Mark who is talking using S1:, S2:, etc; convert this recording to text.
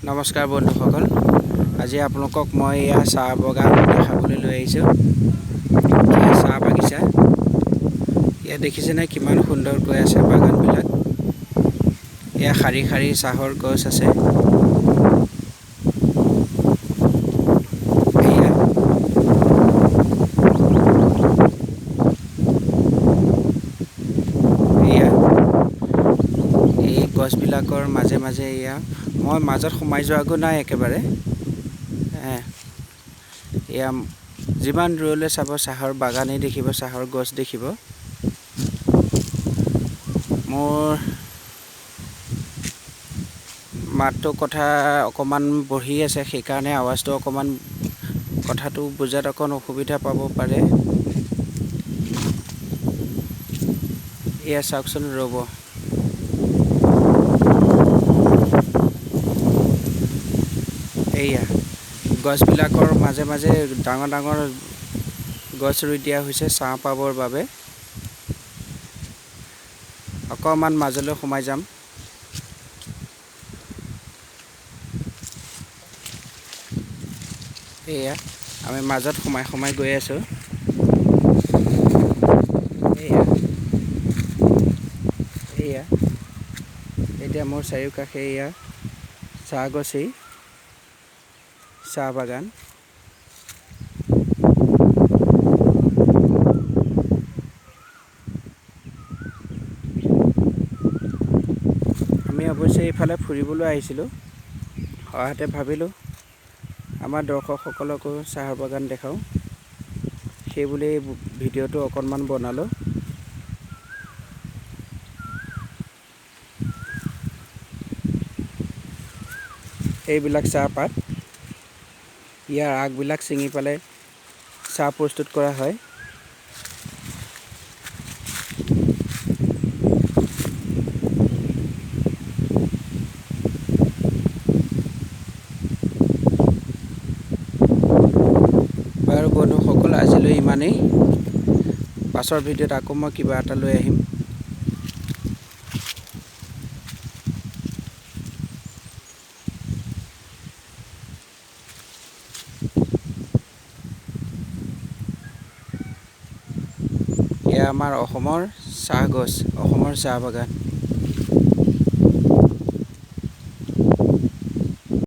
S1: নমস্কাৰ বন্ধুসকল, আজি আপোনালোকক মই এয়া চাহ বাগান দেখাবলৈ লৈ আহিছোঁ। এয়া চাহ বাগিচা। ইয়াত দেখিছেনে কিমান সুন্দৰকৈ আছে বাগানবিলাক। এয়া শাৰী শাৰী চাহৰ গছ আছে। এয়া এয়া এই গছবিলাকৰ মাজে মাজে এয়া মই মাজত সোমাই যোৱাগৈ নাই একেবাৰে। এয়া যিমান দূৰলৈ চাব চাহৰ বাগানেই দেখিব, চাহৰ গছ দেখিব। মোৰ মাতটো কথা অকণমান বহি আছে, সেইকাৰণে আৱাজটো অকণমান কথাটো বুজাত অকণ অসুবিধা পাব পাৰে। এয়া চাওকচোন, ৰ'ব। এয়া গছবিলাকৰ মাজে মাজে ডাঙৰ ডাঙৰ গছ ৰুই দিয়া হৈছে ছাঁ পাবৰ বাবে। অকণমান মাজলৈ সোমাই যাম। এয়া আমি মাজত সোমাই সোমাই গৈ আছোঁ। এয়া এয়া এতিয়া মোৰ চাৰিওকাষে এয়া চাহ গছেই, চাহ বাগান। আমি অৱশ্যে এইফালে ফুৰিবলৈ আহিছিলোঁ, অহাতে ভাবিলোঁ আমাৰ দৰ্শকসকলকো চাহৰ বাগান দেখাওঁ, সেইবুলি ভিডিঅ'টো অকণমান বনালোঁ। এইবিলাক চাহপাত, ইয়াৰ আগবিলাক ছিঙি পেলাই চাহ প্ৰস্তুত কৰা হয়। বাৰু বন্ধুসকল, আজিলৈ ইমানেই। পাছৰ ভিডিঅ'ত আকৌ মই কিবা এটা লৈ আহিম। এয়া আমাৰ অসমৰ চাহ গছ, অসমৰ চাহ বাগান।